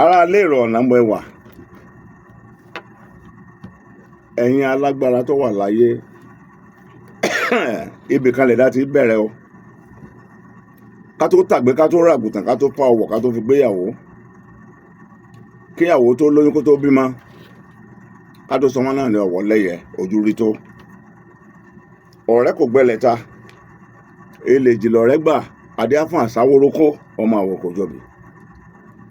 Ará ilé ìrọ̀ ọ̀nà ń bọ̀ ẹwà. Ẹ̀yin alágbára tó wà láyé, ibì kan lẹ̀dá ti bẹ̀rẹ̀ o. Ká tó tàgbé, ká tó ràgùtàn, ká tó fa ọwọ̀, ká tó fi gbéyàwó. Kíyàwó tó lóyún kó tó bímọ. Ká tó sọ wọ́n náà ní ọ̀wọ́ lẹ́yẹ, ojú rí tó. Ọ̀rẹ́ kò gbẹlẹ̀ ta. Èlèjì lọ̀rẹ́ gbà, adé á fún àsáwórókó, ọmọ àwòkọ jọ̀bì.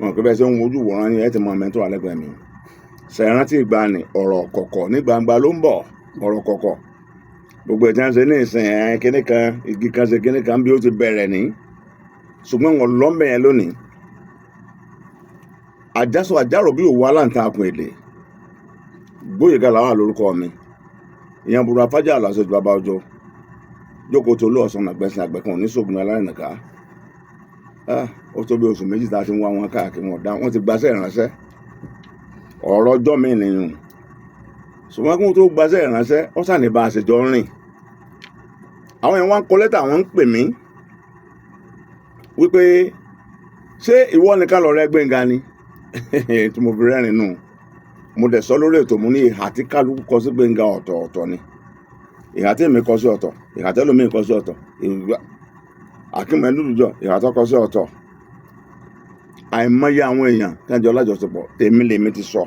Wọn kò bẹ́ẹ̀ ṣe ń wojú wòran yín, ẹ ti mọ mẹ́tọ́ alẹ́gbẹ̀ẹ́ mi. Ṣèrántí ìgbàanì, ọ̀rọ̀ kọ̀kọ̀ ní gbangba ló ń bọ̀, ọ̀rọ̀ kọ̀kọ̀. Gbogbo ẹ̀ tí wọ́n ṣe ní ìsìn ẹ̀ kíní kan, igi kan ṣe kíní kan bí ó ti bẹ̀rẹ̀ ní. Ṣùgbọ́n wọn lọ́mọ yẹn lónìí. Àjàsọ àjàrò bí òwú aláǹtakùn èdè. Gbóyèga làwà lórúkọ mi. Ìyẹn burú afájà àlàsọ ju bàbá ọjọ́. Jókòó tó lọ ọ̀sán àgbẹ̀sìn àgbẹ̀kan oníṣògùn alárìnàká. Ó tó bí oṣù méjì tá a ti ń wá wọn káàkiri, wọn dá wọn ti gbaṣẹ́ ìránṣẹ́. Ọ̀rọ̀ ọjọ́ mi nìyẹn. Ṣùgbọ́n kí wọ́n tó gbaṣẹ́ ìránṣẹ́, ó sàní bá a ṣe jọ ń rìn. Àwọn yẹn wá ń kọ lẹ́tà, wọ́n ń pè mí wípé ṣé ìwọ nìkan lọ̀rẹ́ Gbénga ni? Tí mo fi rẹ́rìn nù. Mo dẹ̀ sọ lórí ètò, mo ní ìhà tí kálukú kọ sí Gbénga ọ̀tọ̀ọ̀tọ̀ ni. Ìhà tí èmi kọ sí ọ̀tọ̀, ìhà tí ẹlòmíì kọ sí ọ̀tọ̀, Akeem Ẹnúdùjọ, ìhà tó kọ sí ọ̀tọ̀. Àìmọye àwọn èèyàn tí wọ́n jọ lájọṣepọ̀, tèmi lèmi ti sọ.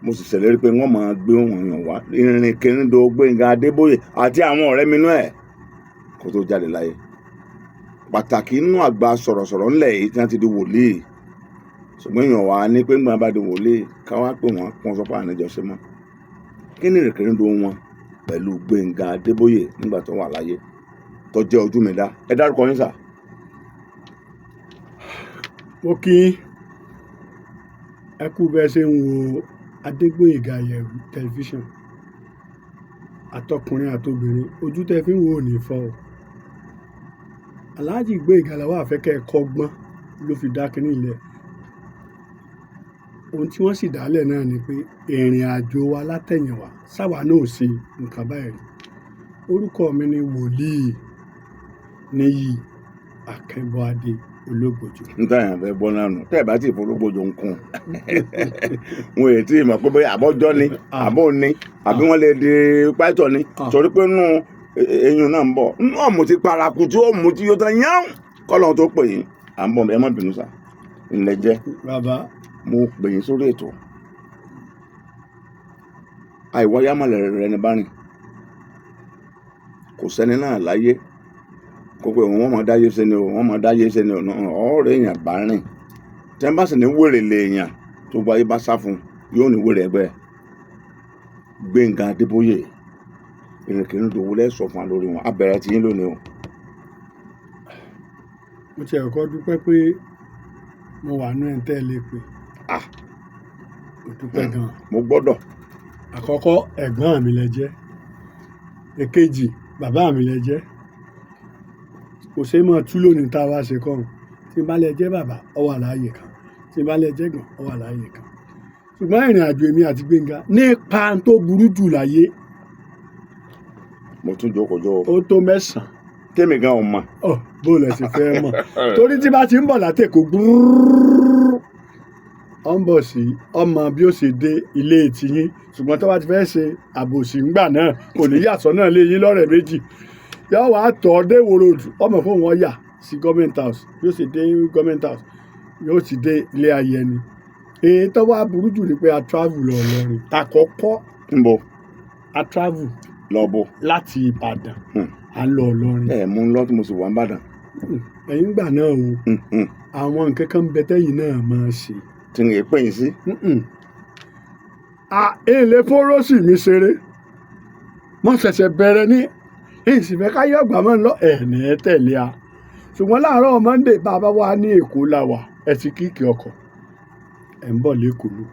Mo sì ṣèlérí pé wọ́n máa gbé wọn yàn wá. Ìrìnkèrindò Gbénga Adébóyè àti àwọn ọ̀rẹ́ mi nú ẹ̀ kó tó jáde láyé. Pàtàkì inú àgbà sọ̀rọ̀sọ̀rọ̀ ńlẹ̀ yìí tí wọ́n ti di wòlíì. Ṣùgbọ́n èèyàn wà á ní pé ńgbà bá di wòlíì ká wá pè wọ́n kí wọ́n sọ pé àníjọ ṣe mọ́. Kí ni ìrìnkèrindò wọn pẹ̀lú Gbénga Adébóyè nígbà tó wà láyé tó jẹ́ ojú mi dá? Ẹ dárúkọ yín sà. Mo kí yín, ẹ kú bẹ́ẹ̀ ṣe ń wo Adégbóyèga Ìyẹ̀rù tẹlifíṣàn. Àtọkùnrin àtobìnrin, ojú tẹ fi ń wo ò ní fọ́ o. Alhaji Gbóyèga Lawal fẹ́ kẹ́ ẹ kọ́gbọ́n ló fi dá kínní ilẹ̀. Ohun tí wọ́n sì dálẹ̀ náà ni pé ìrìn àjò wa látẹ̀yìnwá sáwà náà ò ṣe nǹkan báyìí rí. Orúkọ mi ni Wòlíì Níyì Akínbọ́adé Ológbòjò. N tá yàn fẹ́ gbọ́ náà nù. Tẹ́ ẹ̀ bá tí ì fológbòjò ń kún. Wọn ò tí ì mọ̀ pé bóyá àbọ̀jọ́ ni, àbọ̀ ni, àbí wọ́n lè di pátọ̀ ni. Torí pé nù eyín náà ń bọ̀. Nù ọ̀mù ti paraku tí ó mú tí yóò tán yán. Kọ́lọ́n tó pè yín. À ń bọ̀, ẹ má bínú sà. Ǹlẹ̀ jẹ́. Bàbá. Mo pè yín sórí ètò. Àìwáyá mọ̀lẹ́ rẹ ni bá rìn. Kò sẹ́ni náà láyé. Kó pé wọ́n máa dáyé ṣe ni o, wọ́n máa dáyé ṣe ni o. Ọ̀rẹ́ èèyàn bá rìn. Tí wọ́n bá sì ní wèrè lè èèyàn tó gba ayé bá sá fún, yóò ní wèrè ẹgbẹ́. Gbénga Adébóyè, ìrìnkèrindò wo lẹ́ sọ fún wa lórí wọn? A bẹ̀rẹ̀ tí yín lónìí o. Mo ti ẹ̀kọ́ dúpẹ́ pé mo wà nú ẹ̀ ń tẹ́lẹ̀ pé. Mo dúpẹ́ gan. Mo gbọ́dọ̀. Àkọ́kọ́, ẹ̀gbọ́n mi lẹ jẹ́. Èkejì, bàbá mi lẹ jẹ́. Kò ṣe é mọ̀ tú lónìí tá a wá ṣe kọ́. Tí n bá lẹ jẹ́ bàbá, ọ wà láàyè kan. Tí n bá lẹ jẹ́ ẹ̀gbọ́n, ọ wà láàyè kan. Ṣùgbọ́n ìrìn àjò èmi àti Gbénga nípa tó burú jù láyé. Mo tún jókòó jọ. Ó tó mẹ́sàn-án. Tèmi gan ò mọ̀. Ọ bó lẹ ṣe fẹ́ mọ̀. Torí tí bá ti ń bọ̀ látẹ̀kọ̀ gbúrúrú, ọ ń bọ̀ sí ọmọ bí ó ṣe dé ilé tiyín. Ṣùgbọ́n tó bá ti fẹ́ ṣe àbòsí ńgbà náà, kò ní yàtọ̀ náà lé yín lọ́rẹ̀ méjì. Yóò wá tọ̀ ọ́ dé Ìwó Road, ọmọ fún wọn yà sí government house. Yóò sì dé government house, yóò sì dé ilé ayẹni. Èyí tó wá burú jù ni pé a travel lọ Ìlọrin. Tàkọ́kọ́. Ń bọ̀. A travel. Lọ bọ̀. Láti Ìbàdàn. À ń lọ Ìlọrin. Ẹ mú un lọ tí mo sì wà ń Ìbàdàn. Ẹ̀yin gbà náà o. Àwọn nǹkan kan bẹ tẹ́yìn náà máa ṣe. Tí n yé pè yín sí. À èlé fọ́rọ́sì mi ṣeré. Mo ṣẹ̀ṣẹ̀ bẹ̀rẹ̀ ní ìsìnfẹ́ káyọ̀ ọ̀gbà máa ń lọ ẹ̀ẹ́nì tẹ̀lé a. Ṣùgbọ́n láàárọ̀ Monday bàbá wa ní Èkó la wà, ẹ ti kíìkì ọkọ̀. Ẹ̀ ń bọ̀ l'Ékòó lò.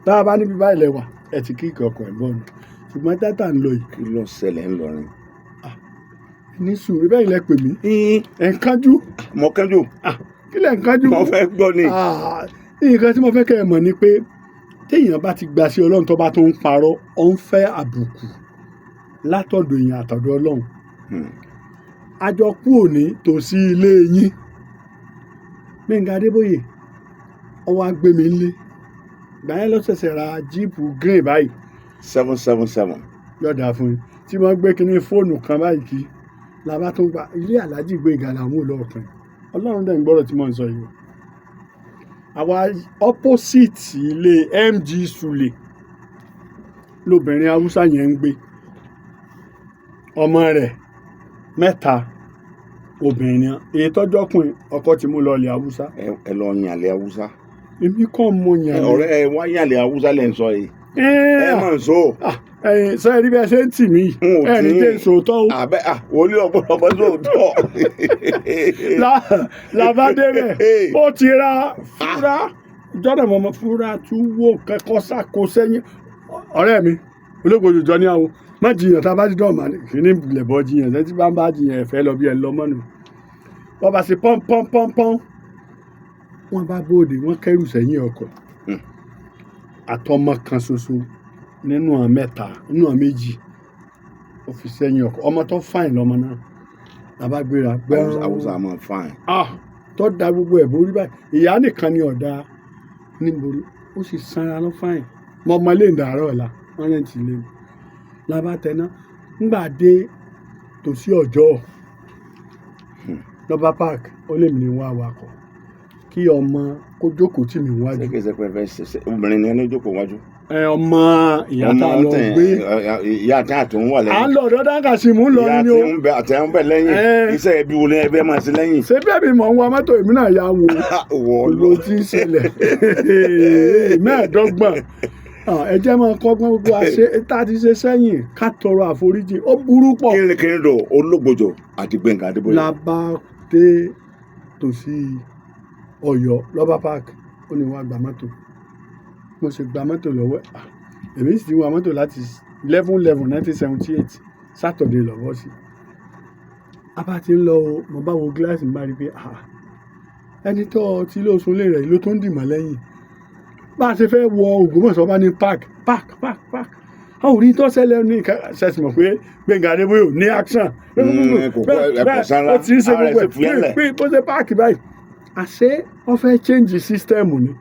Tá a bá níbi báyìí lẹ wà, ẹ ti kíìkì ọkọ̀ ẹ̀ ń bọ̀ nù. Ṣùgbọ́n tátà ń lọ yìí. Kí ló ṣẹlẹ̀ ńlọrin? Ní sùúrù bẹ́ẹ̀ lẹ pè mí. Ẹ̀ ń kánjú. Mo kánjú. Kí lẹ̀ ń kánjú? Mo fẹ́ gbọ́ ni. Nǹkan tí mo fẹ́ kẹ́ ẹ mọ̀ ni pé téèyàn bá ti gbà sí Ọlọ́run tó bá tó ń parọ́, ó ń fẹ́ àbùkù látọ̀dọ̀ èèyàn àtọ̀dọ̀ Ọlọ́run. A jọ kúrò ní tòsí ilé yín. Gbẹ̀ngà Adébóyè ó wá gbé mi nílé. Ìgbà yẹn ló ṣẹ̀ṣẹ̀ ra jíìpù green báyìí. 777. Yọ̀dà fún yín tí wọ́n gbé kinní fóònù kan báyìí kí la bá tún gba ilé Alhaji Gbẹ̀ngà làwọn olóòkan. Ọlọ́run dẹ̀ ń gbọ́rọ̀ tí mò ń sọ yìí o. Àwa opposite ilé MG Sule lobìnrin Haúsá yẹn ń gbé. Ọmọ rẹ̀ mẹ́ta obìnrin ni, èyí tọ́jọ́ ọkùnrin ọkọ ti mú lọ ilẹ̀ Haúsá. Ẹ lọ yànlẹ̀ Haúsá. Èmi kàn mọ yàn ni. Ọ̀rẹ́ ẹ wá yànlẹ̀ Haúsá lẹ́ ń sọ yìí. Ẹ máa ń sọ. Ẹ̀yin sọ ẹ rí bí ẹ ṣe ń tì mí N ò ẹ ní tí jẹ́ sòótọ́ o. Àbẹ́ à wòlíì ọ̀pọ̀lọpọ̀ sóòótọ́. Làbá débẹ̀ ó ti ra fúra jọ́dọ̀ mọ́mọ́ fúra tún wò kẹ́kọ̀ọ́ sàkó sẹ́yìn. Ọ̀rẹ́ mi olóògbòjò jọ ní àwọn má jiyàn tá a bá ti dọ̀ mà kí ní lẹ̀bọ̀ jiyàn sẹ́tí bá ń bá jiyàn ẹ̀fẹ́ lọ bí ẹ lọ mọ́nu. Wọ́n bá ṣe pọ́n pọ́n pọ́n pọ́n, wọ́n bá bóde wọ́n kẹ́rù sẹ́yìn ọkọ̀. Àtọmọ kan ṣoṣo nínú àwọn mẹ́ta nínú àwọn méjì ó fi sẹ́yìn ọkọ̀. Ọmọ tó fàìn lọ́mọ náà làbá gbéra gbẹ́rún. Haúsá máa fàìn. Ah, tó da gbogbo ẹ̀ borí báyìí, ìyá nìkan ni ọ̀dà níborí, ó sì sanra ló fàìn. Mo mọ ilé ìdàrọ̀ ọ̀la wọ́n rẹ̀ ti lé mi làbá tẹná ńgbà dé tòsí ọjọ́ lọ́ba park. Ó lè mi ní wá wakọ̀ kí ọmọ kó jókòó tì mí wájú. Ṣé kìí ṣe pé fẹ́ ṣe obìnrin ni ẹni jókòó wájú? Ẹ ọmọ ìyá tá a lọ gbé. Ìyá tí àtún wà À ń lẹ́yìn. lọ ọ̀dọ̀ dáńgà sí mú lọ Ìyá ní tí o. ń bẹ àti ń bẹ lẹ́yìn. Iṣẹ́ ẹbí wo ni ẹbí máa ṣe lẹ́yìn? Ṣé bẹ́ẹ̀ mi mọ̀ ń wa mọ́tò èmi náà yà wò Wọ́ gbogbo tí ń ṣẹlẹ̀ 25. Ẹ jẹ́ máa kọ́gbọ́n gbogbo àṣẹ tá a ti ṣe sẹ́yìn ká tọrọ àforíjì, ó burú pọ̀. Kírìnkírìndò Ológbòjò àti Gbẹ̀ngà Adébóyè. La bá dé tòsí Ọ̀yọ́ lọ́ba park, ó ní wàá gba mọ́tò. Mo sì gba mọ́tò lọ́wọ́ ẹ̀. Èmi sì ti wa mọ́tò láti 11/11/1978, Saturday lọ́wọ́ sí. A bá ti ń lọ o, mo bá wo gíláàsì, mo bá rí i pé ẹni tó ti lóṣù lé rẹ̀ ló tún dì mọ́ lẹ́yìn. Bá a ṣe fẹ́ wọ Ògbómọ̀ṣọ́ bá ní park park park park, a ò rí tó ṣẹlẹ̀ ní ṣẹ̀sì mọ̀ pé Gbẹ̀ngà Adébóyè ò ní action. Kò kọ́ ẹ̀kọ́ sára, ó ti ń ṣe ara ẹ̀ gbogbo sì fúyẹ́ ẹ̀ lẹ̀. pé bó ṣe park báyìí, àṣé wọ́n fẹ́ change system ni.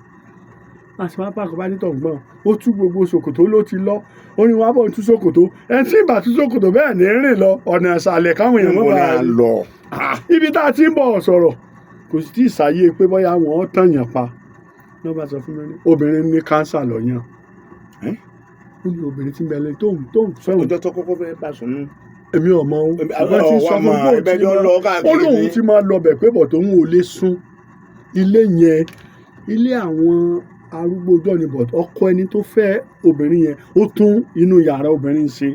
Àṣé wọ́n park bá nítọ̀ gbọ́n, ó tú gbogbo ṣòkòtò ló ti lọ, ó ní wọ́n á bọ̀ tú ṣòkòtò ẹ̀ tí ìbá tú ṣòkòtò bẹ́ẹ̀ ní rìn lọ ọ̀nà ìsàlẹ̀ káwọn èèyàn Níbo mọ́ ni bá a lọ? ibi tá a ti ń bọ̀ sọ̀rọ̀. Kò sì tí ì sáyé pé bóyá wọ́n tàyàn pa. Ló bá sọ fún mi ní obìnrin ní kánsà lọ́yàn. Ẹ́? Ó ní obìnrin tí ń bẹ lẹ́yìn tóun fẹ́ràn. Ọjọ́ tó kọ́kọ́ fẹ́ bá sùn nù. Èmi ò mọ o, ṣùgbọ́n tí ń sọ Ọwọ́ fún mi àmọ́ pé òun ẹgbẹ́ ti jọ máa lọ ó káàkiri lóun ni. ti máa lọ bẹ̀ pé bọ̀ tóun ò lè sùn ilé yẹn, ilé àwọn arúgbó ọjọ́ ni. Bọ̀ ọkọ ẹni tó fẹ́ obìnrin yẹn ó tún inú yàrá obìnrin ṣe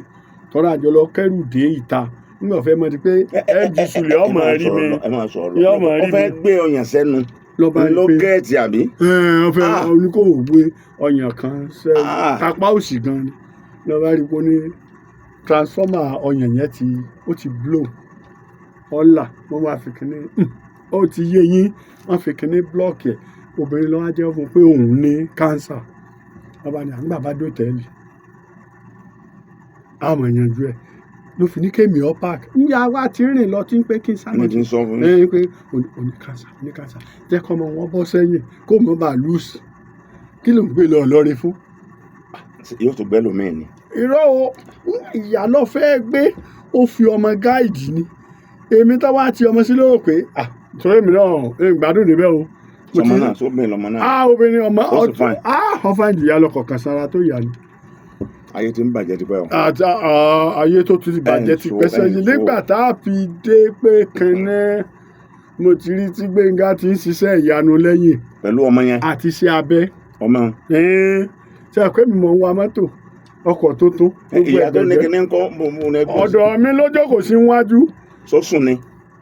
tọ́ra àjọ lọ kẹ́rù dé ìta nígbà fẹ́ mọ̀ di pé ẹ jí sulẹ̀ ọmọ rí mi. Ẹ máa sọ̀rọ̀ Yọ lọ. ọmọ rí Ó fẹ́ mi. gbé ọyàn sẹ́nu. Lọ́ba rí Ló pé gẹ́ẹ̀tì àbí? Ẹ ọ fẹ́ oníkòwò gbé ọyàn kan sẹ́nu apá òsì gan ni. Lọ́ba rí pé ó ní transformer ọyàn yẹn ti ó ti blow ọ̀là, wọ́n wá fi kínní ó ti yé yín, wọ́n fi kínní block ẹ̀. Obìnrin lọ́wọ́ jẹ́ fún un pé òun ní cancer. Lọ́ba ní àgbà bá dòtẹ́ẹ̀lì àmọ̀ ìyànjú ẹ̀ ló fi ní kémi ọ́ park níyà wá ti rìn lọ tí ń pé kí n sá Mo ti ń sọ fún yín. Ẹ pé oní cancer, oní cancer, jẹ́ kọ́ ọmọ wọn bọ́ sẹ́yìn kó mọ́ bá lùsì kí ló ń gbé lọ lọ́rin fún. Yóò tún gbẹ́ lómi ni. Irọ́ o, ìyá lọ fẹ́ gbé, ó fi ọmọ gáìdì ni èmi tó wá ti ọmọ sí lóró pé ah torí èmi náà ń gbádùn níbẹ̀ o. Mo Sọmọ náà sóbìnrin lọmọ náà. Ah, obìnrin ọmọ. Ó sì fine. Ah, ọfà ìjìyà lọ kọ̀ọ̀kan sára tó yà ni. Ayé ti ń bàjẹ́ tipẹ́ o. Àti ayé tó ti bàjẹ́ ti pẹ́ sẹ́yìn nígbà tá a fi dé pé kẹ́nẹ́ mo ti rí tí Gbénga ti ń ṣiṣẹ́ ìyanu lẹ́yìn. Pẹ̀lú ọmọ yẹn. Àti iṣẹ́ abẹ. Ọmọ. Ṣe àpé mi mọ̀ ń wa mọ́tò ọkọ̀ tuntun gbogbo Ìyá tó ní ẹ̀gbẹ̀gbẹ̀. kíní ń kọ́ mo mú un ẹgbẹ́. Ọ̀dọ̀ mi ló jókòó sí wájú. Sọ́sùn ni.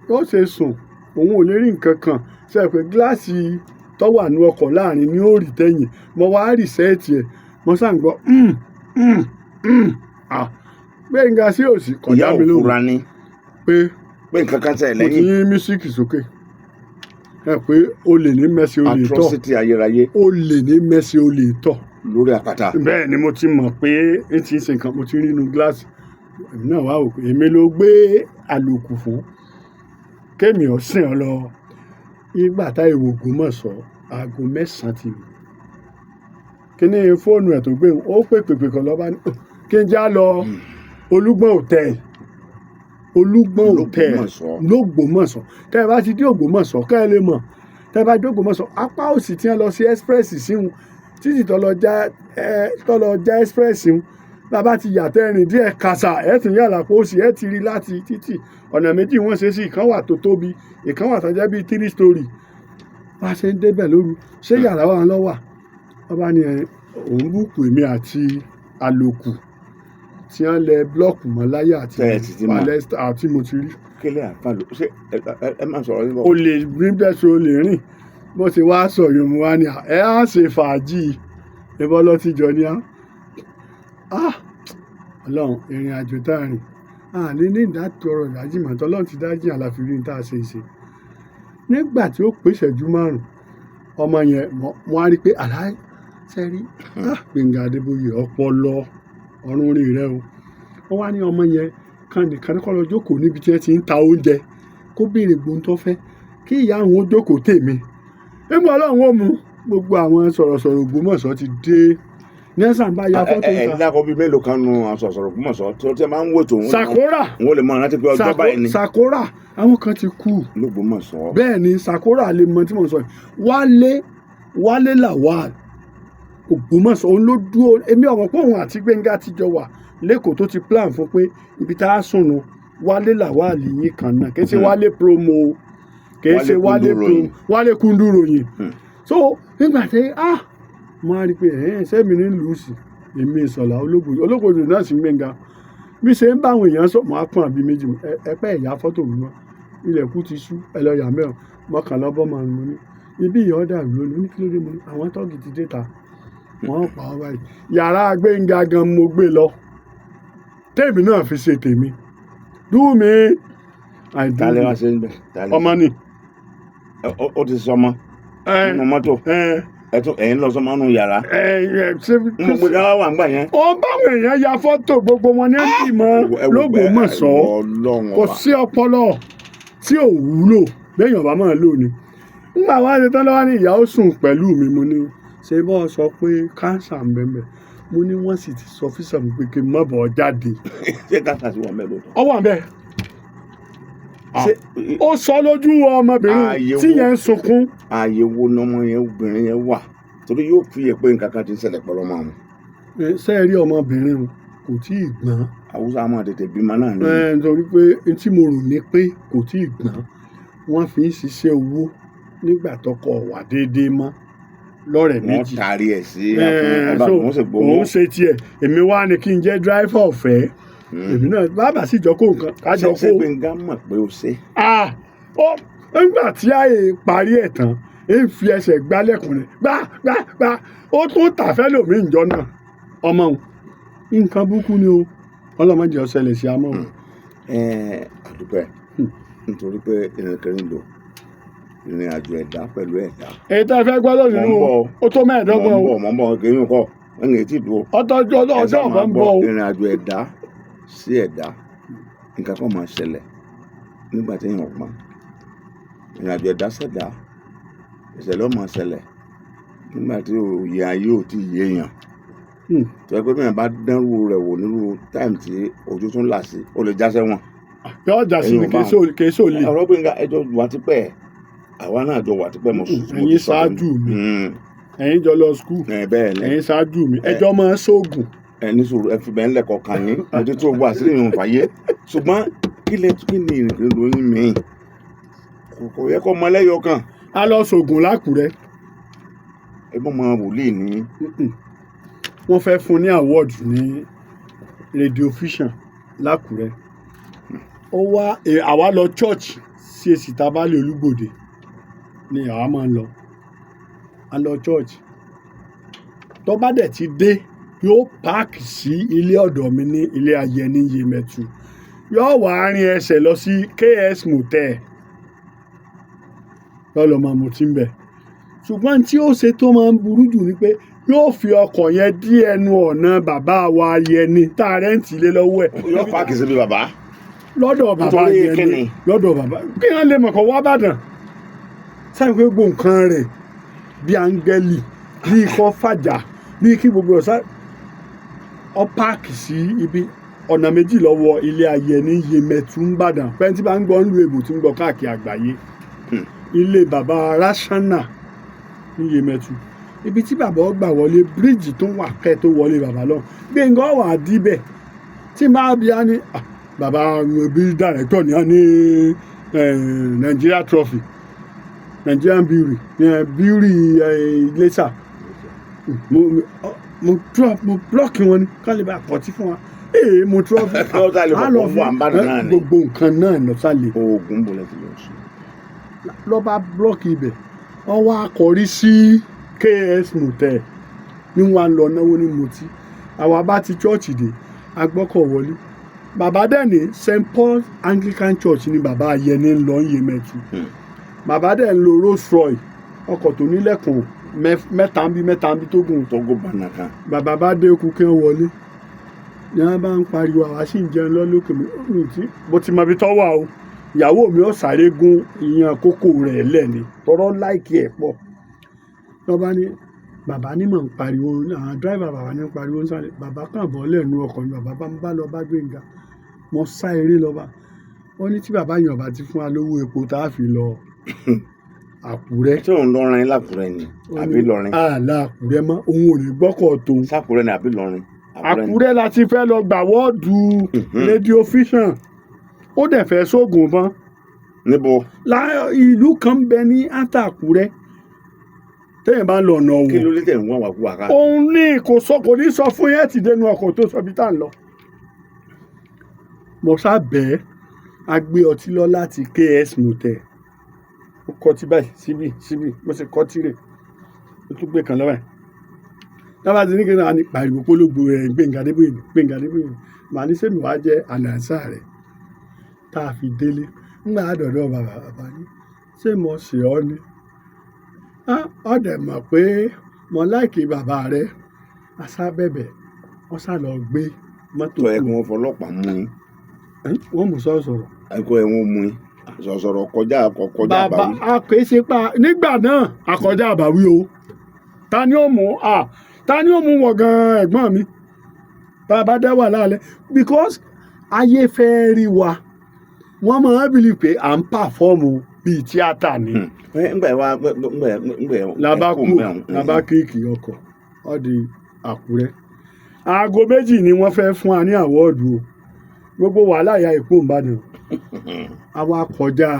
Ó ṣe sùn, òun ò lè rí nǹkan kan. Ṣe pé gíláàsì tó wà ní ọkọ̀ láàrin ni ó rí tẹ̀yìn. Mo wá rìsẹ́ẹ̀tì ẹ̀, mo sàn gbọ́ mm, mm, ah Gbénga sí òsì Ìyá kọjá mi lóhùn. òfura ni. Pé Pé nǹkan kan ṣẹlẹ̀ mo ti lẹ́yìn. yín mísíkì sókè ẹ pé o lè ní mẹ́sì o lè tọ̀. Atrocity ayérayé. O lè ní mẹ́sì o lè tọ̀. Lórí àpáta. Bẹ́ẹ̀ ni mo ti mọ̀ pé n ti ń ṣe nǹkan, mo ti rí inú gíláàsì èmi náà wá wò pé èmi ló gbé àlòkù fún kémi ọ̀sìn ọ lọ. Ìgbà tá ìwò Ògbómọ̀ṣọ́, aago 9 ti lù. Kíní fóònù ẹ̀ tó gbé ó pè pèpè kan lọ́ba ní kí n já lọ Olúgbọ́n hòtẹ́ẹ̀lì, Olúgbọ́n hòtẹ́ẹ̀lì Lógbómọ̀ṣọ́. Lógbómọ̀ṣọ́. Tẹ́ ẹ bá ti dé Ògbómọ̀ṣọ́ kẹ́ ẹ lè mọ̀. Tẹ́ ẹ bá dé Ògbómọ̀ṣọ́, apá òsì tí wọ́n lọ sí express síhun, títì tó lọ já ẹ tó lọ já express síhun, bàbá ti yà tẹ́ rìn díẹ̀ kàṣà, ẹ̀ tún yà lápò òsì, ẹ̀ ti rí láti títì. Ọ̀nà méjì wọ́n ṣe sí, ìkan wà tó tóbi, ìkan wà tó jẹ́ bíi 3 story. Bá a ṣe ń débẹ̀ lóru, ṣé yàrá wa lọ wà? Wọ́n bá ní ẹ, òun búùkù èmi àti àlòkù tí wọ́n lẹ búlọ́ọ̀kù mọ́ láyé àti Tẹ́ ẹ sì ti mọ̀. Palestine àti mo ti rí. Kílẹ̀ àǹfààní ṣé ẹ máa sọ̀rọ̀ yín bọ̀. O lè rí bẹ́ẹ̀ ṣe o lè rìn. Bó ṣe wá sọ yòó mu wá ní à, ẹ á ṣe fàájì ìbọn lọ́tí jọ ní á. Ah! Ọlọ́run, ìrìn àjò tá a rìn. A lè ní ìdátọrọ ìdájí màtọ́ Ọlọ́run ti dájí àlàáfíà rí ní tá a ṣe ṣe. Nígbà tí ó pé ìṣẹ́jú 5, ọmọ yẹn mo á rí pé àlá sẹ́rí. Ah! Gbénga Adébóyè ọpọlọ ọ̀run orí rẹ o. Ó wá ní ọmọ yẹn kan nìkan kọ́ lọ jókòó níbi tí wọ́n ti ń ta oúnjẹ kó béèrè gbóhùn tó fẹ́ kí ìyá àwọn ó jókòó tèmi. Nígbà Ọlọ́run ó mú gbogbo àwọn sọ̀rọ̀sọ̀rọ̀ Ògbómọ̀ṣọ́ ti dé. Nẹ́sàn bá ya fọ́tò Ẹ ta. dákọ̀ bíi mélòó kan nu àwọn sọ̀rọ̀sọ̀rọ̀ Ògbómọ̀ṣọ́ tí wọ́n máa ń wò tó wọn. Sakora. Wọ́n lè mọ rántí pé ọjọ́ báyìí ni. Sakora àwọn kan ti kú. Lógbómọ̀ṣọ́. Bẹ́ẹ̀ ni Sakora lè mọ tí mò ń sọ yìí. Wálé Lawal Ògbómọ̀ṣọ́ òun ló dúró. Èmi ò mọ̀ pé òun àti Gbénga ti jọ wà lẹ́kọ̀ọ́ tó ti plan fún pé ibi tá a sùn nu Wálé Lawal yìí kan náà kì í ṣe Wálé promo, kì í ṣe Wálé Wálé promo, Wálé Kúndúròyìn. So nígbà tí mo á rí i pé ẹ̀hẹ́n sẹ́mi ní lùsì èmi Ìṣọ̀lá Ológbòdò náà sì ń Gbénga bí ṣe ń bá àwọn èèyàn sọ, mo á pọ́n àbí méjì ẹ pẹ́ ìyá fọ́tò mi mọ́ ilẹ̀kùn ti ṣú ẹ lọ yà mẹ́rin mọ́kànlá bọ́ máa ń mú ní ibi ìyá ọ̀dà lónìí ní kí ló dé mo ní àwọn tọ́ọ̀gì ti dé ta wọ́n pa ọ́ báyìí. Yàrá Gbénga gan mo gbé lọ tèmi náà fi ṣe tèmi do me I do Tálẹ́ wá me. ṣe ń bẹ̀. Tálẹ́. Ọmọ ni. Ó ti sọmọ nínú mọ́tò. Ẹ tún ẹ̀yin lọ sọmọ nínú yàrá. Ẹ ṣe Mo gbé ká wà ńgbà yẹn. Ó báwọn èèyàn ya fọ́tò gbogbo wọn ní ẹ̀dì mọ́ Lógbómọ̀ṣọ́. Ọlọ́run Kò ọba. sí ọpọlọ tí ò wúlò béèyàn bá máa lò ní. Nígbà wá ṣe tán lọ́wọ́ ní ìyá ó sùn pẹ̀lú mi mo ní ṣé bọ́ sọ pé káńsà ń bẹ̀m̀bẹ̀ mo ní wọ́n sì ti sọ físà mi pé kí n má bọ̀ jáde. Ṣé káńsà ti wà mẹ́ lóòótọ́? Ọwọ́ àbẹ̀. Ṣé Ó sọ lójú ọmọbìnrin Ààyè tí wo? yẹn ń sunkún. Ààyè wo ni ọmọ yẹn obìnrin yẹn wà? Torí yóò fi yẹ pé nǹkan kan ti ń ṣẹlẹ̀ pẹ̀lú ọmọ àwọn. Ṣé ẹ rí ọmọbìnrin o kò tí ì gbọ́n. Haúsá máa tètè bímọ náà ni. Nítorí pé n tí mo rò ní pé kò tí ì gbọ́n wọ́n fi ń ṣiṣẹ́ owó nígbà tọkọ wà déédéé mọ́ lọ́rẹ̀ Wọ́n méjì. taari ẹ̀ sí ọba So, òun sì gbowó. òun ṣe tiẹ̀ èmi wá ní kí n jẹ́ dráìfà ọ̀fẹ́ èmi náà bàbá sì jọ kó nǹkan kájọ Ṣé kó. Gbénga mọ̀ pé ó ṣe? Ah! Ó nígbà tí àyè parí ẹ̀ tán ń fi ẹsẹ̀ gbálẹ̀kùn rẹ̀ gbá gbá gbá ó tún tàfẹ́ lòmí ìjọ náà ọmọ òun nǹkan burúkú ni o ọlọ́mọdé ọ̀sẹ̀lẹ̀ sí amọ́ o. Àdúpẹ́ nítorí pé ìrìnkèrindò ìrìn àjò ẹ̀dá pẹ̀lú ẹ̀dá. Èyí tá a fẹ́ gbọ́ lónìí Mò ń o bọ̀ o. ó tó 25 Mò ń o. bọ̀ mò ń bọ̀ kì í kọ́ ẹ̀yìn etí ìdúró. Ọtọ́jú Ẹ ọjọ́ sá ọ̀bọ̀ máa ń gbọ́ bọ̀ o. ìrìn àjò ẹ̀dá sí ẹ̀dá nǹkan kan máa ṣẹlẹ̀ nígbà tí èèyàn gbọ́n. Ìrìn àjò ẹ̀dá sẹ̀dá ìṣẹ̀lẹ̀ ó máa ṣẹlẹ̀ nígbà tí òye ayé ò tí ì yé èèyàn. Tó yẹ pé bí èèyàn bá dánrú rẹ̀ wò nírú táìmù tí ojú tún là sí ó lè já sẹ́wọ̀n. Yóò jà sí ni Ẹ̀yin ò bá kì í sò lè. Ọ̀rọ̀ Gbénga ẹjọ́ wà tipẹ́ àwa náà jọ wà tipẹ́ mo sùn. Ẹ̀yin ṣáájú mi. Ẹ̀yin jọ lọ skul. Bẹ́ẹ̀ ni. Ẹ̀yin ṣáájú mi ẹjọ́ máa ń ṣoògùn. Ẹ ní sùúrù ẹ fi bẹ́ẹ̀ ńlẹ̀kọ̀ kàn yín mo ti tó gbọ́ àṣírí ìrùn fàyè ṣùgbọ́n kí lẹ kí ni ìrìnkèrindò yín mi kò yẹ kó mọ lẹ́yọ kan. A lọ ṣoògùn lákùrẹ́. Ẹ bọ́ mọ wòlíì ní. Wọ́n fẹ́ fún ní award ní Radio Vision lákùrẹ́. Ó wá àwa lọ church CAC Tábálẹ̀ Olúgbòde ni àwa máa ń lọ. A lọ church tó bá dẹ̀ ti dé yóò páàkì sí ilé ọ̀dọ̀ mi ní ilé Ayẹni Yemẹtu yóò wá rin ẹsẹ̀ lọ sí KS Motel yóò lọ máa mutí ń bẹ̀. Ṣùgbọ́n tí ó ṣe tó máa ń burú jù ni pé yóò fi ọkọ̀ yẹn dí ẹnu ọ̀nà bàbá wa Ayẹni tá a rẹ́ǹtì lé lọ́wọ́ ẹ̀. Yóò páàkì síbi bàbá. Lọ́dọ̀ bàbá Nítorí Ayẹni kíni? Lọ́dọ̀ bàbá kí wọ́n lè mọ̀ kó wá Ìbàdàn. Sáyẹn pé gbogbo nǹkan rẹ̀ bí áńgẹ́lì, bí ikọ́ fàjà, bí kí gbogbo ọ̀sá ọ park sí ibi ọ̀nà méjì lọ́wọ́ ilé Ayẹni Yemẹtu ńbàdàn. Pẹ́ẹ́n tí bá ń gbọ́ ń lu èbò tí ń gbọ́ káàkiri àgbáyé, ilé bàbá Rásánà ní Yemẹtu, ibi tí bàbá ọgbà wọlé, bíríìjì tó wà kẹ́ tó wọlé bàbá lọ. Gbẹ̀ngà wà díbẹ̀ tí n bá bí a ní, "Ah, bàbá bí director ní a ní Nigeria Trophy, Nigerian Brewery, Brewery Iléṣà." Mo drop, mo block wọn ni ká lè bá pọtí fún wa. Ee, mo trophy. Kí ló lè A mọ̀ lọ pé ó wà ń bàdàn náà ni? Gbogbo nǹkan náà lọ sálẹ̀. Oògùn bò lẹ́sìn lọ sí. Lọ́ba block ibẹ̀, wọ́n wá kọrí sí KS Motel ní wọn lọ náwó ní mutí. Àwa bá ti church dé, agbọ́kọ̀ wọlé. Bàbá dẹ̀ ní St Paul Anglican Church ní bàbá Ayẹni ń lọ ń Yemẹtu. Bàbá dẹ̀ ń lo Rolls Royce, ọkọ̀ tó nílẹ̀kùn mẹ́ta ń bí, mẹ́ta ń bí, tó gùn. Tógó bànàkà. Bàbá bá dé kú kí wọ́n wọlé ní wọ́n bá ń pariwo, àwa sì ń jẹun lọ́lọ́kè mi mi tí bó ti mọ ibi tó wà o. Ìyàwó mi ó sáré gún ìyàn kókó rẹ̀ lẹ́ni tọrọ like ẹ̀ pọ̀. Lọ́ba ní bàbá ní mọ̀ ń pariwo, àwọn driver bàbá ní ń pariwo ń sáré. Bàbá kàn bọ́ lẹ́nu ọkọ̀ ni bàbá bá ń bá lọ bá Gbénga. Mo sá eré lọ́ba. Ó ní tí bàbá yẹn ọba ti fún wa lówó epo tá a fi lọ Àkúrẹ́. Ṣé òun lọrin lákùrẹ́ ni àbí lọrin? Àlà Àkúrẹ́ mọ́, òun ò ní gbọ́kọ̀ tó. Sákùrẹ́ ni àbí lọrin? Àkúrẹ́ ni. Àkúrẹ́ la ti fẹ́ lọ gbà award Radio Vision. Ó dẹ̀ fẹ́ sóògùn bọ́n. Níbo? Ìlú kan ń bẹ ní after Àkúrẹ́ téèyàn bá ń lọ ọ̀nà Kí Ọ̀wọ̀. ló dé tẹ̀ ń wá wà kú wà ká? Òun ní kò sọ, kò ní sọ fún yẹn ti dénú ọkọ̀ tó sọ bí tá à ń lọ. Mo sábẹ́ a gbé ọtí lọ láti KS Motel. Ó kọtí báyìí síbí síbí, mo sì kọtí rè, ó tún gbé kan lọ́wọ́ ẹ̀. Tábà ti ní kí n náà ní pariwo polówó ẹ̀, Gbénga Adébóyè ni, Gbénga Adébóyè ni. Màá ní sẹ́mi wàá jẹ́ àlàǹsà rẹ̀ tá a fi délé. Ńgbà àdọ̀dọ̀ bàbá, bàbá ní ṣé mo ṣe ọ́ ni? Ọ dẹ̀ mọ̀ pé mo like bàbá rẹ̀. Asá bẹ̀bẹ̀, wọ́n sá lọ gbé mọ́tò. Tó yẹ kí wọ́n fọlọ́pàá mú yín. Wọ́n mú sọ̀rọ̀ sọ̀rọ̀. Ẹ̀kọ́ ẹ̀ wọ́n mú yín sọ̀sọ̀rọ̀ kọjá kọjá Bàbá àbáwí. A kò ṣe pa nígbà náà, àkọjá àbáwí o. Ta ni ó mú a? Ta ni ó mú wọ̀ gan-an? Ẹ̀gbọ́n mi, bàbá dá wà lálẹ́ because ayé fẹ́ rí wa, wọ́n máa ń believe pé à ń perform bíi tíátà ni. Ńgbà wá ńgbà ńgbà Làbá kú, làbá kíkì ọkọ̀ ó di Àkúrẹ́. Aago 2 ni wọ́n fẹ́ fún wa ní award o. Gbogbo wàhálà ìyá ìpò Ìbàdàn, àwa kọjá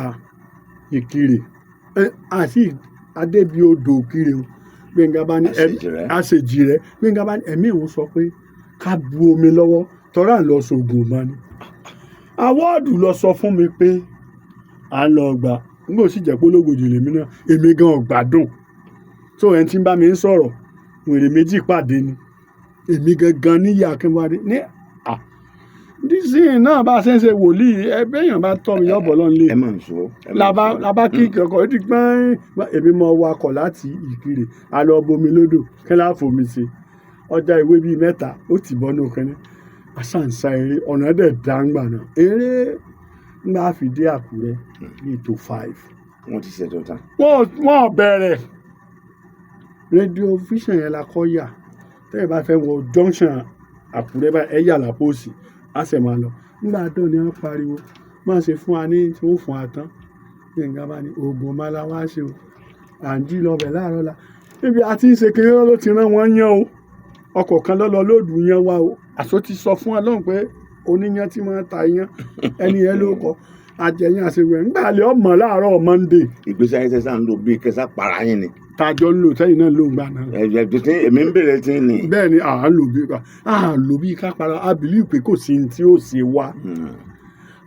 Ìkirè àti adébí odò Ìkirè o. Gbẹ̀ngà bá ní Àṣejìrẹ́. Àṣejìrẹ́. Gbẹ̀ngà bá ní ẹ̀mí òun sọ pé ká bu omi lọ́wọ́ tọ́ra ń lọ sóògùn mọ́ ni. Award lọ sọ fún mi pé à ń lọ gbà. Nígbà ó sì jẹ́ pé ológojì lèmi náà, èmi gan ò gbádùn tó ẹni tí ń bá mi ń sọ̀rọ̀. Wèrè méjì pàdé ni èmi gangan níyì Akínwádé ní à dísìn náà bá a ṣe ń ṣe wòlíì. Ẹgbẹ́ èèyàn bá tọ́ mi yọ̀bọ̀ lọ́n lé. Ẹ máa ń sọ. Ẹ máa ń Làbá sọ. Làbá kí kọkọ ó di gbọ́n. Èmi mọ wakọ̀ láti Ìkirè, a lọ bomi lódò kí láà fomi ṣe ọjà ìwé bíi mẹ́ta, ó ti bọ́nú kínní. Àṣàǹṣà eré ọ̀nà dẹ̀ dáńgbà náà, eré ńgbà fi dé Àkúrẹ́ bíi tó 5. Wọ́n ti ṣètò tán. Wọ́n bẹ̀rẹ̀ Radio Vision yẹn la kọ́ yà. Tẹ́yìn bá fẹ́ wọ junction Àkúrẹ́ báyìí, ẹ yà lápò òsì, á sì máa lọ. Nígbà tó ní wọ́n pariwo má ṣe fún wa ní tí wọ́n fún wa tán. Gbẹ̀ngà bá ní oògùn ọmọ la wá ṣe o, à ń jí lọ bẹ̀ láàárọ̀ la níbi a ti ń ṣe kiri ló ti rán wọn yán o. Ọkọ̀ kan lọ́lọ́ lóòdù yẹn wá o. Àṣọ ti sọ fún wa lọ́hùn pé oníyán tí wọ́n ta iyán ẹni yẹn ló kọ àjẹyàn àṣewẹ̀ ńgbà lè ọmọ láàárọ̀ Monday. Ìgbésí ayé tẹsán ń lò bíi kẹsà para yín ni. Tàjọ ń lò sẹ́yìn náà ló ń gbà náà. Ẹ ẹ tí èmi ń bèrè tí ni. Bẹ́ẹ̀ ni à ń lò bí à ń lò bí ká para, a believe pé kò sí ní tí ó ṣe wá.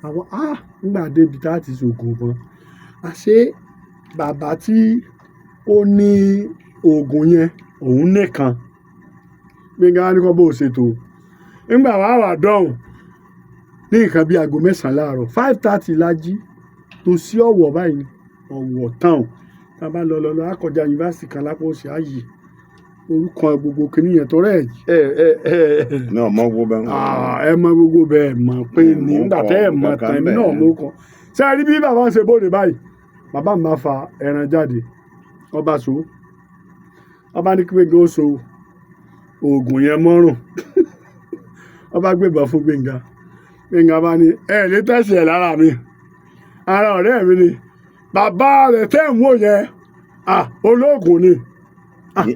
Àwọn a ńgbà débi tá a ti ṣoògùn mọ́, àṣé bàbá tí ó ní oògùn yẹn òun nìkan. Gbẹ̀ngà wa ní kọ́ bó o ṣètò ńgbà wàá wà dọ́hùn ní nǹkan bíi aago 9 láàárọ̀, 5:30 la jí tó sí Ọ̀wọ̀ báyìí ni Ọ̀wọ̀ town. Tá a bá lọ lọ lọ, á kọjá yunifásitì kan lápò òsì, á yí orúkọ gbogbo kìnìún yẹn tọrọ ẹ ẹ ẹ ẹ. Mi ò mọ gbogbo bẹ́ẹ̀. Ah, ẹ mọ gbogbo bẹ́ẹ̀ mọ̀ pé Mi ò ní mọ̀ nígbà kọ tẹ́ ẹ mọ̀ kankan tán, èmi náà bẹ́ẹ̀. mọ̀ kọ. Ṣé ẹ rí bí bàbá ń ṣe bóde báyìí? Bàbá mi bá fa ẹran jáde, ọba so, ọba ní kí Gbénga ó so oògùn yẹn mọ́rùn. Ọba gbébọn fún Gbénga. Gbénga bá ní ẹ lè tẹ̀sí ẹ̀ lára mi, ara ọ̀rẹ́ mi ni bàbá rẹ̀ tẹ́ ń wò yẹn, ah, olóògùn ni.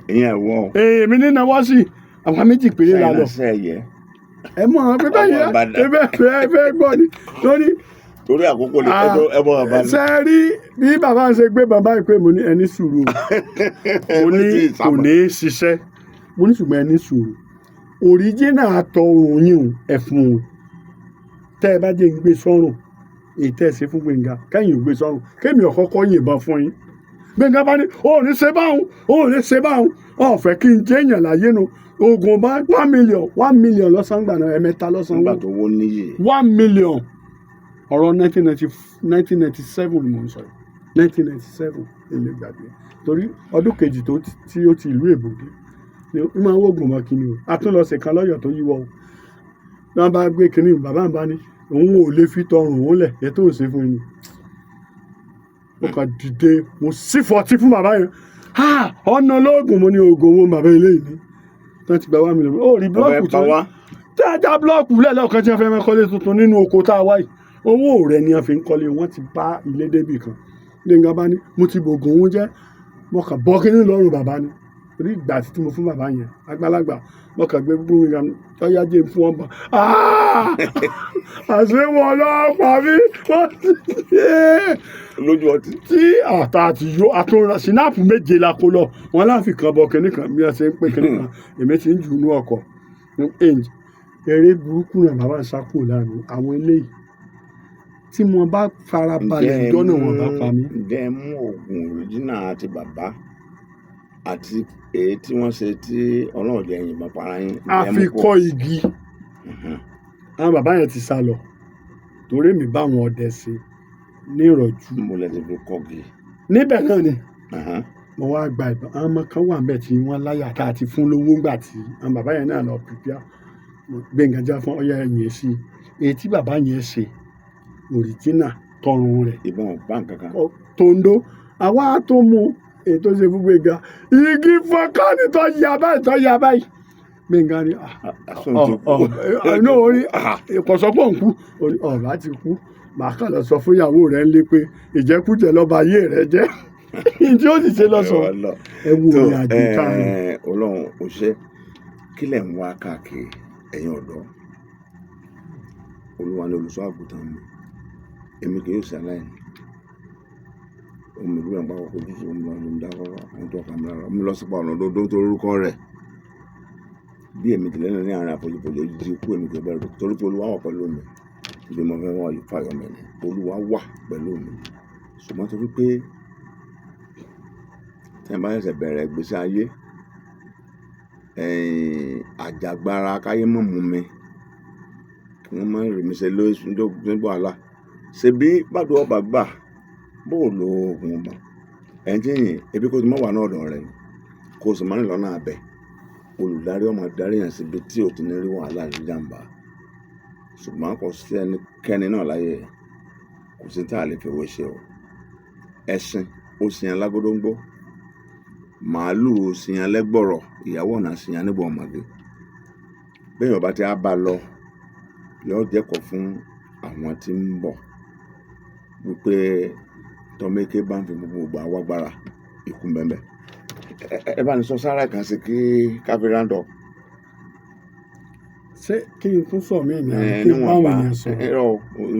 Ìyẹn ẹ̀wọ̀ Èmi ní náwó sí àwọn méjì péré la lọ. Ṣáínà sẹ́yẹ. Ẹ mọ̀ ọ́n pé báyìí Ọmọ Ìbàdàn. ẹ fẹ́ fẹ́ gbọ́ ni lórí. Torí àkókò lè Ah, ẹbọ bàbá ni. Ṣe rí bí bàbá ń ṣe gbé bàbá yìí pé mo ní ẹni sùúrù o, mo ní kò ní í ṣiṣẹ́, mo ní ṣùgbọ́n ẹni sùúrù, original àtọrùn yín o, ẹ fún un, tẹ́ ẹ bá jẹ́ ń gbé sọ́rùn èyí tẹ́ ẹ ṣe fún Gbénga kẹ́yìn ò gbé sọ́rùn kémi ọ̀kọ́kọ́ yìnbọn fún yín. Gbénga bá ní o ò ní ṣe báwọn, o ò ní ṣe báwọn, ò fẹ́ kí n jẹ́ èèyàn láyé nu. Oògùn bá 1 million, 1 million lọ́sàn-án gbà náà, ẹ̀mẹ́ta lọ́sàn-án. Nígbà tó wó níyì. 1 million, ọ̀rọ̀ 1990, 1997 ni mò ń sọ yìí, 1997 èlé gbàgbé, torí ọdún kejì tó tí ó ti ìlú èbó dé ni ó máa ń wògùn mọ́ kíni o. Àtúnlọ́sẹ̀ kan lọ́yọ̀ tó yíwọ́ o, ní wọ́n bá gbé kíní, bàbá mi bá ní òun ò lè fi tọrùn òun lẹ̀ ètò òsè fún yín. Mo kàn dìde, mo sì fọtí fún bàbá yẹn. Ha, ọ̀nà lóògùn, mo ní oògùn owó bàbá eléyìí ní wọ́n ti gba 1 million ó rí Ọbẹ̀ búlọ́ọ̀kù pa tó wá. Tí a já búlọ́ọ̀kù lẹ́lọ́kan tí wọ́n fẹ́ máa kọ́lé tuntun nínú oko tá a wá yìí, owó rẹ̀ ni wọ́n fi ń kọ́lé. Wọ́n ti bá ilé débì kan. Gbẹ̀ngàn bá ní mo ti bògùn òun jẹ́. Mo kàn bọ́ kínní lọ́rùn bàbá ni, torí ìgbà tí mo fún bàbá yẹn àgbàlagbà, mo kàn gbé gbúgbúrú yẹn tọ́yá jẹ́ fún ọmọ àṣé wọn lọ́pàá mi wọ́n ti Lójú ọtí. Tí àtà àti yó àtúnra sinapu méje la kó lọ wọn láfi kan bọ kínní kan bí wọn ṣe ń pè kínní kan, èmi ti ń jù nú ọkọ̀ eré burúkú náà. Bàbá ń sá kúrò láàrin àwọn eléyìí tí mo bá fara balẹ̀ Ǹjẹ́ ẹ ìjọ náà wọn bá pa mí. Ǹjẹ́ ẹ mú oògùn original àti bàbá àti èyí tí wọ́n ṣe tí Ọlọ́run jẹ́ yìnbọn para yín? Ǹjẹ́ ẹ mú kó? Àfikọ́ igi. Àwọn bàbá yẹn ti sá lọ torí mi bá àwọn ọdẹ ṣe ní ìrọ̀jú. Mo lẹ ti fi kọ́gi. Níbẹ̀ náà ni mo wá gba ìbọn. Àwọn ọmọ kan wà níbẹ̀ tí wọ́n láyà tá a ti fún lówó ńgbà tí àwọn bàbá yẹn náà lọ pìpìà. Gbẹ̀ngàn já fún ọyá ẹ̀yìn sí i, èyí tí bàbá yẹn ṣe original tọrùn rẹ̀. Ìbọn ò bá nǹkan kan. Tòǹdó àwa tó mú èyí tó ṣe fún Gbẹ̀ngà, igi fọkànì tó yà báyìí, tó yà báyìí. Gbẹ̀ngà ni ah, Àsùn ti kú. ọ ọ ní orí kọ̀sọ́pọ̀ ń kú ọ̀bá ti kú, màá kàn lọ sọ fún ìyàwó rẹ̀ ń lé pé ìjẹkújẹ lọ́ba ayé rẹ̀ jẹ́ tí ó sì ṣe lọ́sọ̀. Ẹ wo Tó ìrìn àjò tá a rìn. Ọlọ́run ò ṣe kí lẹ̀ ń wá káàkiri, ẹ̀yin ọ̀dọ́. Olúwa ni olùṣọ́ àgùntàn mi, èmi kì yóò ṣe aláìní. Omi ìlú ẹ̀ ń pa ọkọ̀ ojú omi lọ ní dákọ́rọ́ àwọn tó kà mí lára omi lọ sípa ọ̀nà òdodo tó orúkọ rẹ̀. Bí èmi tìlẹ́ ní àárín àfonífojì ojú ikú, èmi kì í bẹ̀rù, torí pé Olúwa wà pẹ̀lú mi. Ibi mo fẹ́ wọ́n fàyọ̀ mi ni Olúwa wà pẹ̀lú mi. Ṣùgbọ́n torí pé tí ẹ̀ bá ṣẹ̀ṣẹ̀ bẹ̀rẹ̀ ìgbésí ayé, ẹ̀yìn àjàgbara káyé mọ̀ mú mi kí wọ́n má rí mi ṣe lóṣù nígbà wàhálà ṣe bí gbàdúrà ọba gbà bó o lo oògùn ọba ẹ̀yìn tí yìn ebi kò tí mọ̀ wà ní ọ̀dọ̀ rẹ̀ kó o sì má rìn lọ́nà abẹ. Olùdarí ọmọ darí yàn síbi tí o ti ní rí wàhálà ní jàǹbá. Ṣùgbọ́n kò sí ẹnikẹ́ni náà láyé, kò sí tá a lè fi owó ṣe o. Ẹṣin ó sin alágódóńgbó, màálùú ó sin alẹ́gbọ̀rọ̀, ìyàwó ọ̀nà sin anígbọ̀ ọmọge. Bẹ́ẹ̀ ọba tí a bá lọ yóò jẹ́kọ̀ọ́ fún àwọn tí ń bọ̀ wípé tọ́mẹ́kẹ́ bá ń fi gbogbo ìgbà wá gbára ikú mẹ́mẹ́. Ẹ bá ní sọ sára kan sí kí káfí round up. Ṣé kí n tún sọ mí ní àbí Ẹ kí n báwọn níwọ̀nba èèyàn sọ̀rọ̀? Ẹ̀rọ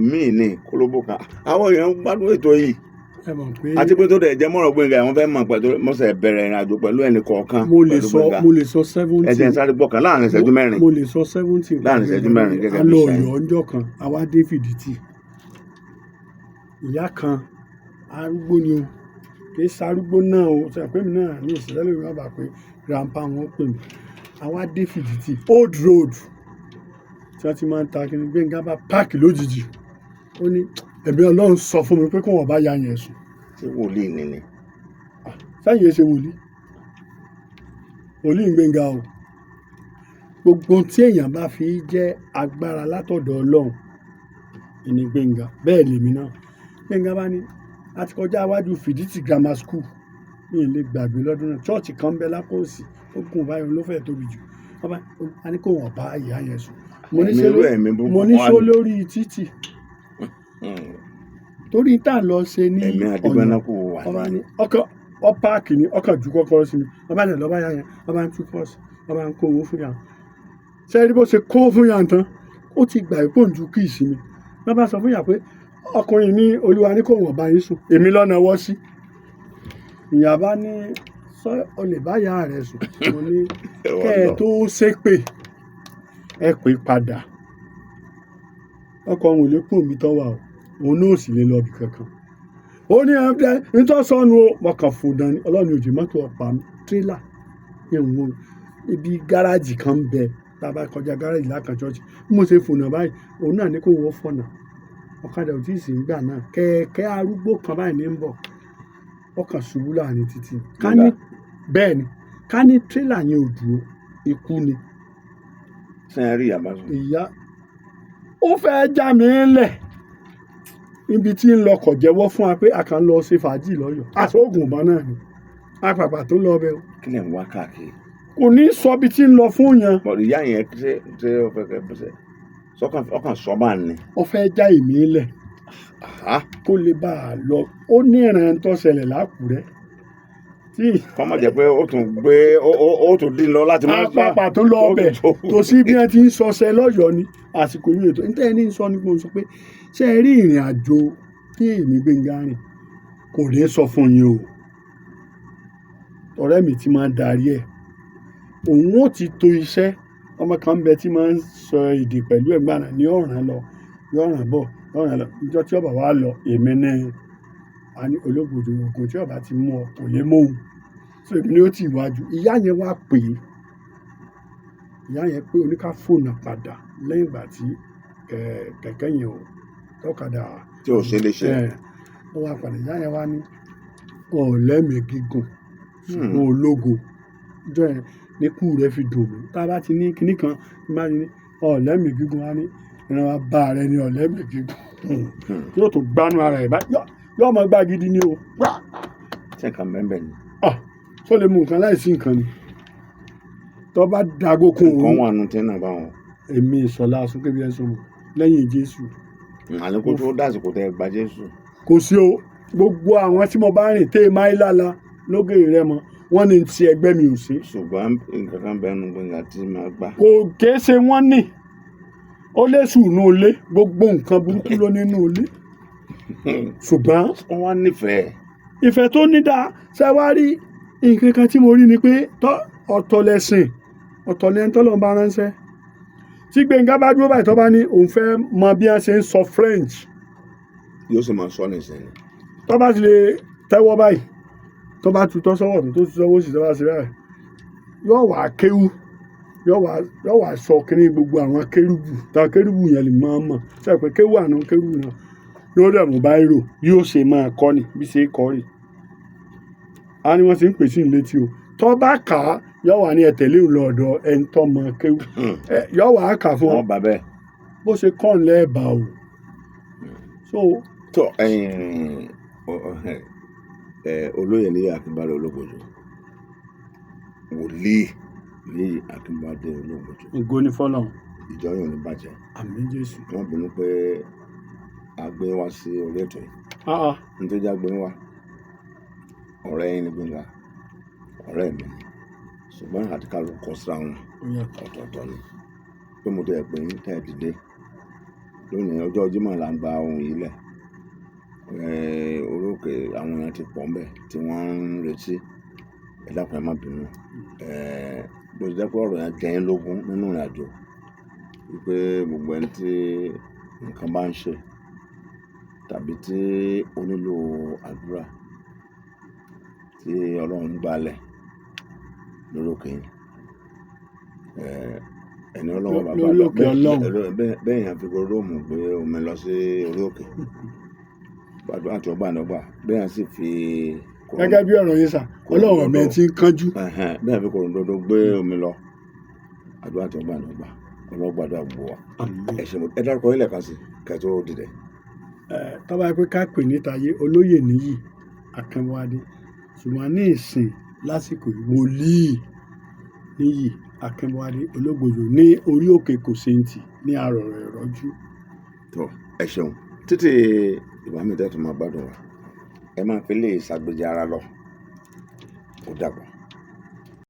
míì ní kólóbó kan, àwọn èèyàn ń gbádùn ètò yìí. Ẹ mọ̀ pé Àti pé tó dẹ̀ jẹ́ mọ́rọ̀ Gbénga, àwọn fẹ́ mọ̀ pẹ̀lú mọ́sẹ̀ bẹ̀rẹ̀ ìrìn àjò pẹ̀lú ẹnì kọ̀ọ̀kan mo lè pẹ̀lú sọ Gbénga. Mo lè sọ 70. Ẹ jẹ́ n sáré gbọ́ kan láàrin ìṣẹ́jú mẹ́rin. Mo lè sọ 70. Láàrin ìṣẹ́jú mẹ́rin gẹ́gẹ́ A bí lọ iṣẹ́ yín. Ọ̀yọ́ ńjọ́ kan, àwa dé Fìdítì. Ìyá kan arúgbó ni o, kì í ṣarúgbó náà o, ṣe pé mi náà ní ìṣẹ̀lẹ̀ lórí bàbá pé grandpa wọn pè mí. Àwa dé Fìdítì Old Road tí wọ́n ti máa ń ta kíni. Gbénga bá páàkì lójijì, ó ní ẹ̀mí Ọlọ́run sọ fún mi pé kó wọn bá ya yẹn sùn. Ṣé wòlíì ni ni? Sẹ́yìn ṣe wòlíì, wòlíì ń Gbénga o. Gbogbo ohun tí èèyàn bá fi jẹ́ agbára látọ̀dọ̀ Ọlọ́run ìní Gbénga, bẹ́ẹ̀ lèmi náà. Gbénga bá ní A ti kọjá iwájú Fìdítì Grammar School, mi ì lè gbàgbé lọ́dún náà. Church kan ń bẹ lápò òsì, ó gùn báyìí, ló fẹ́ tóbi jù. Ọba a ní kó wọ́n bá ìyá yẹn sùn. Mo ní Ẹ̀mí ṣe irú ẹ̀mí burúkú mo ní wá ṣó ní. lórí títì torí tá à ń lọ ṣe ní Ẹ̀mí ọ̀nà. adigbanaku wà Ọba ní. ní ọkọ̀ ọ páàkì ní ọkọ̀ ju kọ́kọ́rọ́ sí mi. Ọba ní lọ́ba yá yẹn, ọba ń tú pọ́ọ̀sì, ọba ń kó owó fún yàrá. Ṣé ẹ rí bó ṣe kó fún yàrá tán, ó ti gbà pé òun ju kíì sí mi. Lọ́ba sọ fún yàrá pé ọkùnrin ní Olúwa ní kò wọ́n bá yín sùn, èmi lọ́nà wọ́ sí. Ìyá bá ní sọ ọ lè bá ìyá rẹ sùn. Mo ní kẹ́ ẹ tó ṣépè ẹ pè padà. Ọkọ òun ò lè kúrò níbi tó wà o, òun náà ò sì lè lọ ibì kankan. Ó ní ẹ nítorí sọnù o, mo kàn fò dání. Ọlọ́run ò jẹ́ mọ́tò ọ̀pá mi, tírélà ìwọ̀n ibi gáràjì kan ń bẹ, tá a bá kọjá gáràjì lákàn church. Bí mo ṣe fònà báyìí, òun náà ní kó wọ́n fọ̀nà. Ọ̀kadà ò tí ì sí nígbà náà, kẹ̀kẹ́ arúgbó kan báyìí ní ń bọ̀, ọkàn ṣubú láàrin títì. Ká ní bẹ́ẹ̀ ni, ká ní tírélà yẹn ò dúró, ikú ni. Sẹ́yìn rí ìyá bá sùn. Ìyá ó fẹ́ já mi lẹ̀ níbi tí ń lọ, kọ̀ jẹ́wọ́ fún wa pé a kàn ń lọ ṣe fàájì lọ́yọ̀ọ́. Àṣọ́gun ọ̀bá náà ni apàpà tó lọ bẹ́ẹ̀ o. Kí lẹ̀ ń wá káàkiri? Kò ní sọ ibi tí ń lọ fún yẹn. Bọ̀dù ìyá yẹn ṣe ó fẹ́ kẹ́ ṣe sọ́kàn ọkàn sọ́bà ni. Ó fẹ́ já èmi lẹ̀ kó lè bá a lọ. Ó ní ìran tó ṣẹlẹ̀ lákùrẹ́ tí Kọ́mọ̀ jẹ́ pé ó tún gbé ó tún dín lọ láti máa apàpà tó lọ ọbẹ̀ tó sí bí wọ́n ti ń sọṣẹ lọ́yọ̀ọ́ ni àsìkò yìí ètò níta ẹni ń sọ ni mo sọ pé ṣé ẹ rí ìrìn àjò tí èmi Gbénga rìn kò ní sọ fún yín o. Ọ̀rẹ́ mi ti máa ń darí ẹ̀, òun ó ti to iṣẹ́. Ọmọ kan ń bẹ tí máa ń sọ èdè pẹ̀lú ẹ̀gbọ́n náà ní ọ̀ràn lọ yọ̀ràn bọ̀ yọ̀ràn lọ. Ìjọ tí ọba wa lọ, èmi ní a ní olóògbòdò oògùn tí ọba ti mú ọ kò lè mú òun, so èmi ni ó ti wájú. Ìyá yẹn wá pè é, ìyá yẹn pé oníká fóònù padà lẹ́yìn ìgbà tí kẹ̀kẹ́ yẹn ò tọ́kadà tí ò ṣe lè ṣe. Ó wá padà, ìyá yẹn wá ní ọ̀lẹ́mìí gígùn ṣùgbọ́n ológo. Ìjọ yẹn ní kú rẹ̀ fi dùn mí. Tá a bá ti ní kinní kan, tí bá ti ní ọ̀lẹ́mìí gígùn, á ní ìran wa bá rẹ ní ọ̀lẹ́mìí gígùn. Yóò tó gbánú ara ẹ̀ báyìí, yóò mọ gbá gidi ni o. Ṣé nǹkan bẹ́ẹ̀ ni? Ah, tó lè mú nǹkan láìsí nǹkan ni. Tó bá dago kun Nǹkan òun. wà nù tí náà bá wọn. Èmi Ìṣọ̀lá Asúnkébí ẹ̀sùn mọ̀ lẹ́yìn Jésù. Àlékún tó dásìkò tẹ gba Jésù. Kò sí o, gbogbo àwọn tí mo bá rìn tẹ́ máa ń lála lókè rẹ mọ, wọ́n ní ti ẹgbẹ́ mi ò sí. Ṣùgbọ́n nǹkan kan bẹ́ẹ̀ nu Gbénga tí máa gbà. Kò kéé ṣe wọ́n ní ó lé sùnú ilé, gbogbo nǹkan burúkú ló nínú ilé. Ṣùgbọ́n Wọ́n wá nífẹ̀ẹ́. ìfẹ́ tó ní dáa. Ṣe wá rí nǹkan kan tí mo rí ni pé ọ̀tọ̀ lẹ̀sìn, ọ̀tọ̀ ni ẹni tọ́lọ́run bá ránṣẹ́. Tí Gbénga bá dúró báyìí, tó bá ní òun fẹ́ mọ bí wọ́n ṣe ń sọ French, Yóò sì máa sọ nísìnyí. tó bá ti lè tẹ́wọ́ báyìí, tó bá tutọ́ sọ́wọ́ tó tutọ́ sọ́wọ́ sí, tó bá ṣe báyìí, yóò wá kéwú, yóò wá sọ kíní gbogbo àwọn kérúbù táwọn kérúbù yẹn lè máa mọ̀ ṣe pé kéwú àná kérúbù náà yóò dẹ̀ mú báírò, yóò ṣe máa kọ́ ni bí ṣe kọ́ rè. Á ní wọ́n ti ń pè sí ní létí o. Tó bá kà á, yóò wà ní ẹ̀tẹ̀lé òun lọ́dọ̀ ẹni tó mọ kéwú. Yóò wá kà fún ọ Wọ́n bá bẹ́ẹ̀. bó ṣe kọ́ ń lẹ́ẹ̀bà o. So Tó olóyè ní Akínbádé Ológbòjò, wòlíì ní Akínbádé Ológbòjò. Ògo ni fọ́lọ́run. Ìjọ yóò ní bàjẹ́. Àmín Jésù. Wọ́n bínú pé a gbé wá sí orí ètò yìí. Ah ah. Nítorí a gbé wá, ọ̀rẹ́ yín ní Gbénga, ọ̀rẹ́ mi ni, ṣùgbọ́n àti kálukú kọ síra wọn Ó yàtọ̀. ọ̀tọ̀ọ̀tọ̀ ni. Pé mo tẹ̀ pé yín tẹ́ ẹ dìde lónìí ọjọ́ Jímọ̀ là ń gba ohun yìí lẹ̀. Orí òkè àwọn èèyàn ti pọ̀ ńbẹ̀ tí wọ́n ń retí. Ẹ dákun, ẹ má bínú. Bó ti jẹ́ pé ọ̀rọ̀ yẹn jẹ yín lógún nínú ìrìnàjò wípé gbogbo ẹni tí nǹkan bá ń ṣe tàbí tí ó nílò àdúrà tí Ọlọ́run ń gbálẹ̀ lórí òkè yín. Ẹni Ọlọ́run bá Lórí òkè Ọlọ́run. Bẹ́ẹ̀ yẹn fi Róòmù gbé omi lọ sí orí òkè. Gbàdúrà tí ó gbà ní ọgbà. Bẹ́ẹ̀ yẹn sì fi Gẹ́gẹ́ bí ọ̀rọ̀ yín sà, Ọlọ́run mi ti ń kánjú. Bẹ́ẹ̀ fi kòròǹdodo gbé omi lọ. Àdúrà tí ó gbà ní ọgbà. Ọlọ́run gbàdúrà gbogbo wa. Àmín. Ẹ ṣé, ẹ dárúkọ yín lẹ́ẹ̀kan sí kẹ́ tó dìde. Tó bá jẹ́ pé ká pè níta yé, Olóyè Níyì Akínbọ́adé. Ṣùgbọ́n ní ìsìn lásìkò yìí, Wòlíì Níyì Akínbọ́adé Ológbòjò ní orí òkè Kòsẹ́ńtì ní Arọ̀rọ̀ Ìrọ́jú. Tó, ẹ ṣeun. Títí ìgbà mi tẹ́ tó máa gbádùn wa, ẹ máa fi lè ṣàgbéjì ara lọ. Ó dàbọ̀.